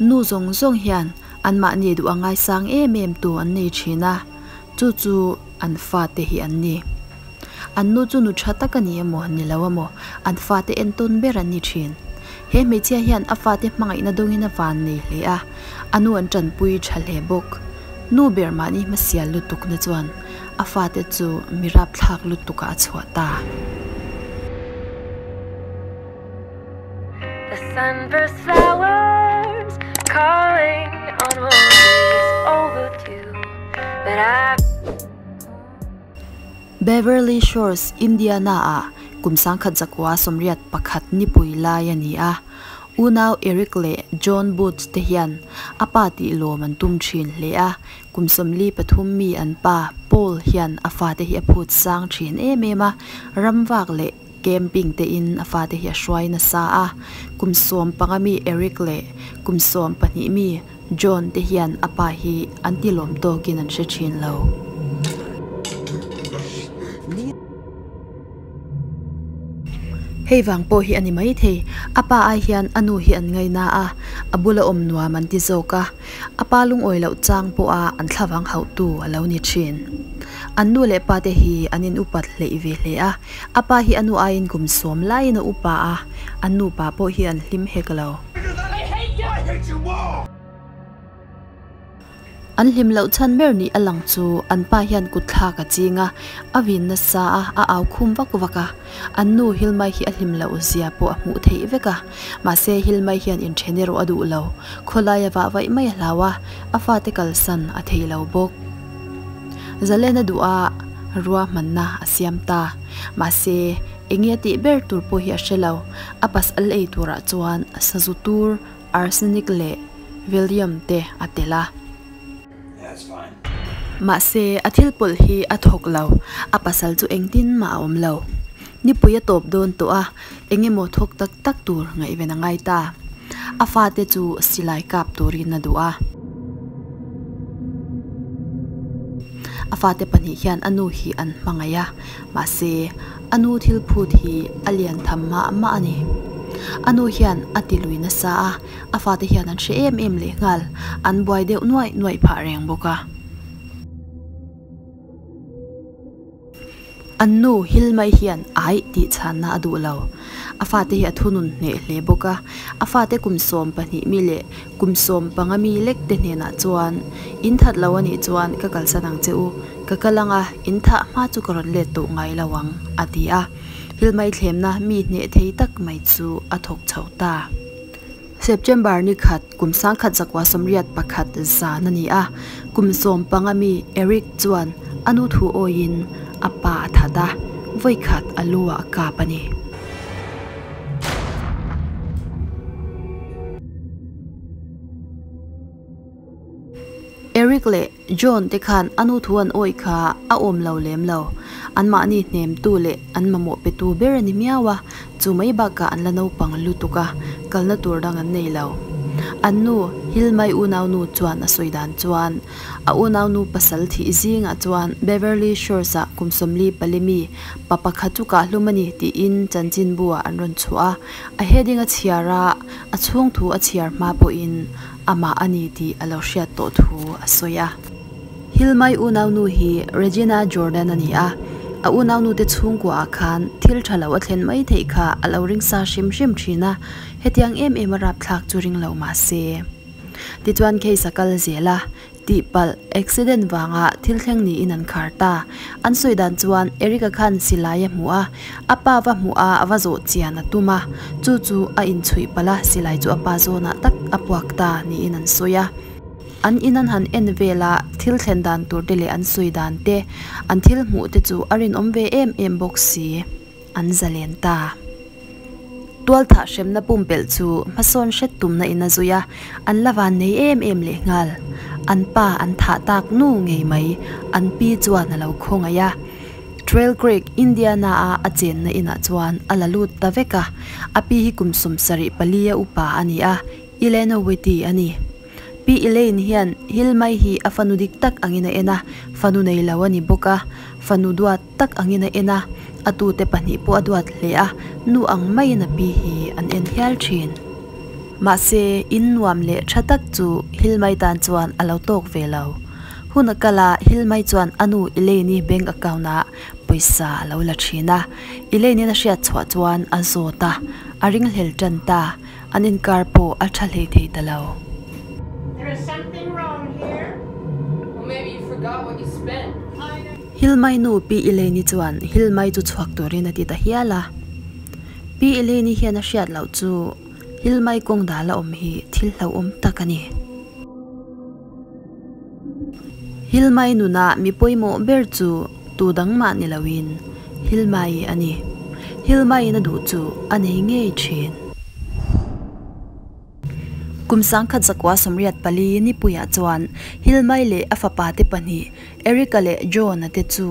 Nu zawng zawng hian anmahni duh a ngaisang em em tu an nei thin a, chu chu an fate hi an ni. An nu chu nu tha tak a ni emaw ni lo emaw an fate entawn ber an ni thin. He hmeichhia hian a fate hmangaihna dawngin a van nei hle a, a nu an tanpui tha hle bawk. Nu ber mahni hmasial lutukna chuan a fate chu mi rapthlak lutukah a chhuah ta. The sunburst flowers calling on roses overdue But I Beverly Shores, Indiana-ah kum 1981 nipui lai a ni a. Unau Eric leh John Booth te hian a pa tih lawm an tum thin hle a, kum 43 mi an pa Paul hian a fate hi a phut sang thin em em a, ramvak leh Camping te in a fate hi a hruai nasa a, kum 15 mi Eric leh kum 12 mi John te hian a pa hi an ti lawm tawkin an hre thin lo. Hei vang pawh hi a ni maithei, a pa ai hian a nu hi an ngaina a, a bula awm nuam an ti zawk a. A pa lungawi loh chang pawha an thlavang hauhtu a lo ni thin. An nu leh pa te hi an in upat hleih ve hle a, a pa hi a nu aiin kum sawm laiin a upa a, an nupa pawh hi an hlim hek lo. An hlim loh chhan ber nih a lang chu an pa hian kutthlak a ching a, a vin nasa a, a au khum vak vak a. An nu Hilmai hi a hlim loh zia pawh a hmuh theih vek a, mahse Hilmai hian inthen erawh a duh lo. Khawlai a vah vaih mai a hlau a, a fate kalsan a thei lo bawk. Zalen a duh a, ruahmanna a siam ta. Mahse, enge a tih ber tur pawh hi a hre lo. A pasal ei turah chuan sazu tur, arsenic leh Valium te a tel a. Mahse, a thil pawlh hi a thawk lo, a pasal chu engtin mah a awm lo. Nipui a tawp dawn tawh a, eng emaw thawk tak tak tur ngaihven a ngai ta. A fate chu silai kap turin a duh a. A fate pahnih hian a nu hi an hmangaih a, mahse, a nu thil phut hi a lian tham mah mah a ni. A nu hian a ti lui nasa a. A fate hian an hre em em leh nghal, an buai deuh nuaih nuaih phah reng bawk a. An nu Hilmai hian aih tih chhanna a duh lo. A fate hi a thunun hneh hle bawk a, a fate kum 12 mi leh kum 15 mi lek te hnenah chuan, In that lo a nih chuan ka kalsan ang che u, ka kal ang a, in thah hma chu ka rawn let tawh ngai lo ang, a ti a. Hilmai thlemna mi hneh thei tak mai chu a thawk chho ta. September ni khat kum 1981 zan a ni a, kum 15 mi Eric chuan a nu thu awiin a pa a that a, vawi khat a lu ah a kap a ni. Eric leh John te khan a nu thu an awih kha a awm lo lem lo. Anmahni hnemtu leh an mamawh petu ber a ni miau a, chu mai bakah an la naupang lutuk a, kalna tur dang an nei lo. An nu, Hilmai unaunu chuan a sawi dan chuan, a unaunu pasal thih zingah chuan Beverly Shores-ah kum 44 mi pa pakhat chu kah hlum a ni tiin chanchinbu-ah an rawn chhuah a, a heading a chhiar a, a chhung thu a chhiar hma pawhin amah a ni tih a lo hriat tawh thu a sawi a. Hilmai unaunu hi Regina Jordan a ni a, a unaunu te chhungkua ah khan thil tha lo a thlen mai theih kha a lo ring sa hrim hrim thin a, hetiang em em a rapthlak chu ring lo mah se. Tichuan case a kal zel a, Tihpalh, accident vanga thil thleng niin an khar ta. An sawi dan chuan Eric-a khan silai a hmu a, a pa va hmuh a a va zawh chian a tum a, chu chu a inchhuih palh a, silai chu a pa zawnah tak a puak ta niin an sawi a. An in an han en vel a, thil thlen dan tur te leh an sawi dan te, an thil hmuh te chu a rinawm ve em em bawk si. An zalen ta. Tualthah hremna pumpelh chu hmasawn hret tumna in a zui a, an la van nei em em leh nghal. An pa an thah tak nu ngei mai, an pi chuan a lo khawngaih a. Trail Creek, Indiana-a a chenna inah chuan a la lut ta vek a. A pi hi kum 74 a upa a ni a, Elena Whitty a ni. Pi Elaine hian Hilmai hi a fanu dik tak angin a en a, fanu nei lo a ni bawk a, fanu duat tak angin a en a, a tute pahnih pawh a duat hle a, nu ang maiin a pi hi an en hial thin. Mahse, in nuam leh tha tak chu Hilmai tan chuan a lo tawk ve lo. Hun a kal a, Hilmai chuan a nu Elaine-i bank account-ah pawisa a lo la thin a. Elaine-in a hriat chhuah chuan a zawt a, a ringhlel tan ta. An inkar pawh a tha hlei thei ta lo. Hilmai nu Pi Elaine-i chuan Hilmai chu chhuak turin a ti ta hial a. Pi Elaine-i hian a hriat loh chu Hilmai kawng dal a awm hi thil hlauhawm tak a ni. Hilmai nuna mi pawimawh ber chu tu dang mah ni loin Hilmai a ni. Hilmaiin a duh chu a nei ngei thin. Kum 1984 nipuiah chuan Hilmai leh a fapa te pahnih Eric-a leh John-a te chu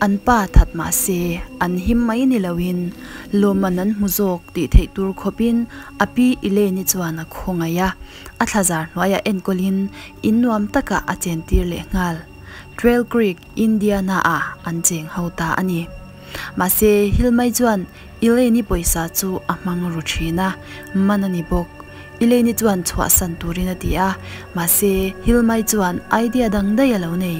an pa that mah se an him mai ni loin lawmman an hmu zawk tih theih tur khawpin a pi Elaine-i chuan a khawngaih a, a thlazar hnuaiah enkawlin in nuam takah a chentir leh nghal. Trail Creek, Indiana-ah an cheng ho ta a ni. Mahse, Hilmai chuan Elaine-i pawisa chu a hmang ru thin a, man a ni bawk. Elaine-i chuan chhuahsan turin a ti a, mahse Hilmai chuan idea dang daih a lo nei.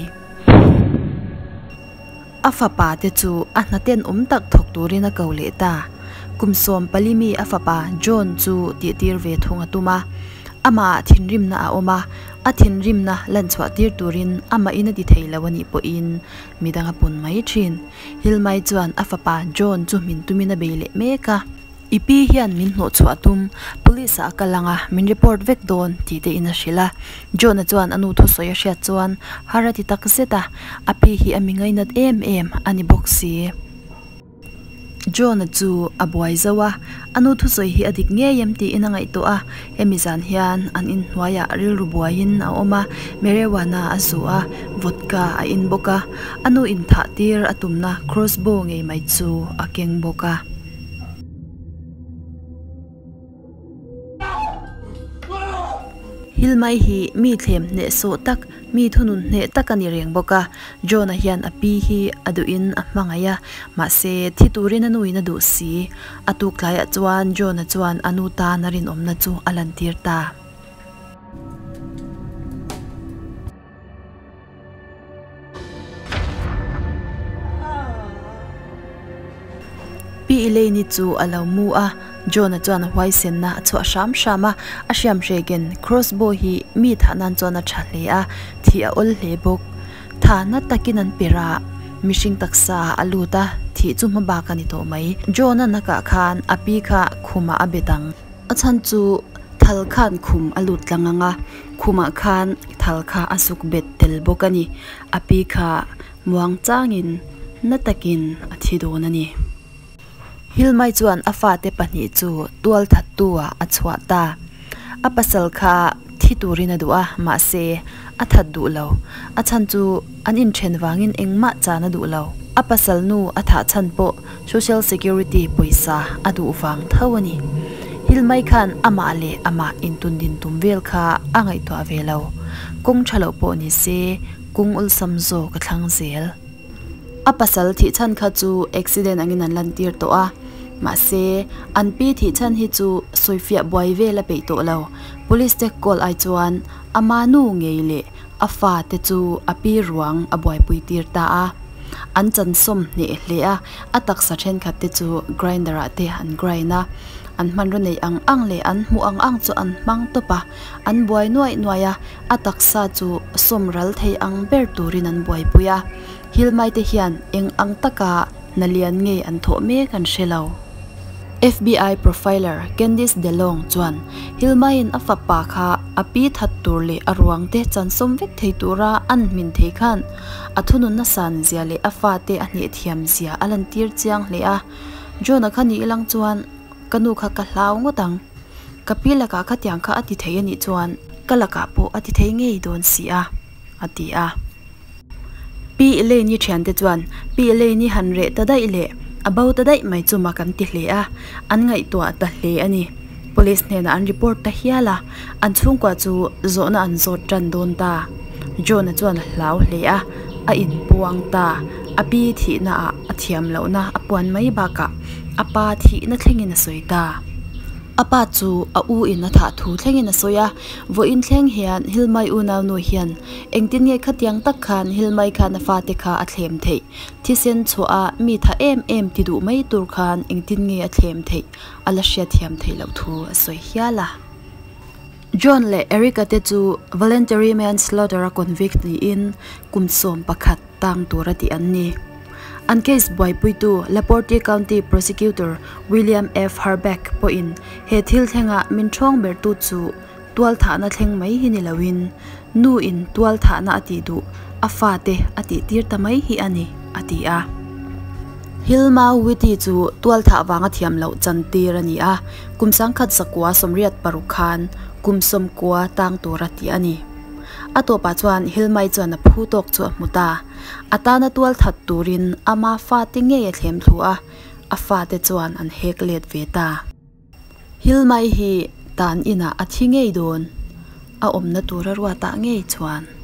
A fapa te chu a hnaten awm tak thawk turin a ko leh ta. Kum 14 mi a fapa John chu tihtir ve thung a tum a. Amah thinrimna a awm a, a thinrimna lanchhuah tir turin amahin a ti thei lo a nih pawhin midang a pun mai thin. Hilmai chuan a fapa John chu min tumin a bei leh mek a. I pi hian min hnawhchhuah tum, police ah a kal ang a, min report vek dawn tih te in a hrilh a. John-a chuan a nu thusawi a hriat chuan har a ti tak zet a, a pi hi a mi ngainat em em a ni bawk si. John-a chu a buai zo a, a nu thusawi hi a dik ngei em tiin a ngaihtuah a, hemi zan hian an inhnuaiah rilru buaiin a awm a, marijuana a zu a, vodka a in bawk a, a nu inthah tir a tumna crossbow ngei mai chu a keng bawk a. Hilmai hi mi thlem hneh sawh tak, mi thunun hneh tak a ni reng bawk a. John-a hian a pi hi a duhin a hmangaih a, mahse thi turin a nuin a duh si. A tuk tlaiah chuan John-a chuan a nu tan a rinawmna chu a lantir ta. Pi Elaine-i chu a lo mu a, John-a chuan a huaisenna a chhuah hram hram a, a hriam hregen crossbow hi mi thah nan chuan a tha hle a, thih a awl hle bawk. Tha na takin an per a, mihring taksa a lut a, thih chu hma bak a ni tawh mai. John-a nakah khan a pi kha khumah a bet ang. A chhan chu thal khan khum a lut tlang ang a, khumah khan thal kha a zuk bet tel bawk a ni. A pi kha muang changin na takin a thi dawn a ni. Hilmai chuan a fate pahnih chu tual thattu ah a chhuah ta. A pasal kha thi turin a duh a, mahse a that duh lo. A chhan chu an inthen vangin engmah chan a duh lo. A pasal nu a thah chhan pawh Social Security pawisa a duh vang tho a ni. Hilmai khan amah leh amah intundin tum vel kha a ngaihtuah ve lo. Kawng tha loh pawh ni se, kawng awlsam zawk a thlang zel. A pasal thih chhan kha chu accident angin an lantir tawh a, mahse an pi thih chhan hi chu sawifiah buai vel a peih tawh lo. Police te call ai chuan ama nu ngei leh a fa te chu a pi ruang a buaipui tir ta a. An chan sawm hneh hle a, a taksa thenkhat te chu grinder ah te an grind a, an hmanraw neih ang ang leh an hmuh ang ang chu an hmang tawp a, an buai nuaih nuaih a, a taksa chu sawm ral thei ang ber turin an buaipui a. Hilmai te hian eng ang taka hna lian nge an thawh mek an hre lo. FBI profiler Candice DeLong chuan Hilmaiin a fapa kha a pi that tur leh a ruang te chansawm vek thei tura an hmin thei khan a thununna san zia leh a fate a hneh thiam zia a lantir chiang hle a. John-a kha ni ilang chuan ka nu kha ka hlau ngawt ang. Ka pi lakah khatiang kha a ti thei a nih chuan ka lakah pawh a ti thei ngei dawn si a, a ti a. Pi Elaine-i thiante chuan Pi Elaine-i han reh ta daih leh a bo ta daih mai chu mak an ti hle a, an ngaihtuah ta hle a ni. Police hnenah an report ta hial a, an chhungkua chu zawhna an zawt tan dawn ta. John-a chuan a hlau hle a, a inpuang ta. A pi thihnaah a thiam lohna a puan mai bakah a pa thihna thlengin a sawi ta. A pa chu a u in a thah thu thlengin a sawi a, vawiin thleng hian Hilmai unaunu hian engtin nge khatiang tak khan Hilmai khan a fate kha a thlem theih, thisen chhuah a mi tha em em ti duh mai tur khan engtin nge a thlem theih a la hriatthiam theih loh thu a sawi hial a. John leh Erica te chu voluntary manslaughter a convict niin kum 11 tang tura tih an ni. An case buaipuitu LaPorte County Prosecutor William F. Harbeck pawhin he thil thlengah min thawng bertu chu tual thahna thleng mai hi ni loin nu in tual thahna a tih duh a fate a tih tir ta mai hi a ni, a ti a. Hilma Whitty chu tual thah vanga thiam loh chan tir a ni a, kum 1986 khan kum 90 tang tura tih a ni. A tawpah chuan Hilmai chuan a phu tawk chu a hmu ta. A tana tual that turin ama fate ngei a thlem thlu a, a fate chuan an hek let ve ta. Hilmai hi tan inah a thi ngei dawn, a awmna tura ruatah ngei chuan.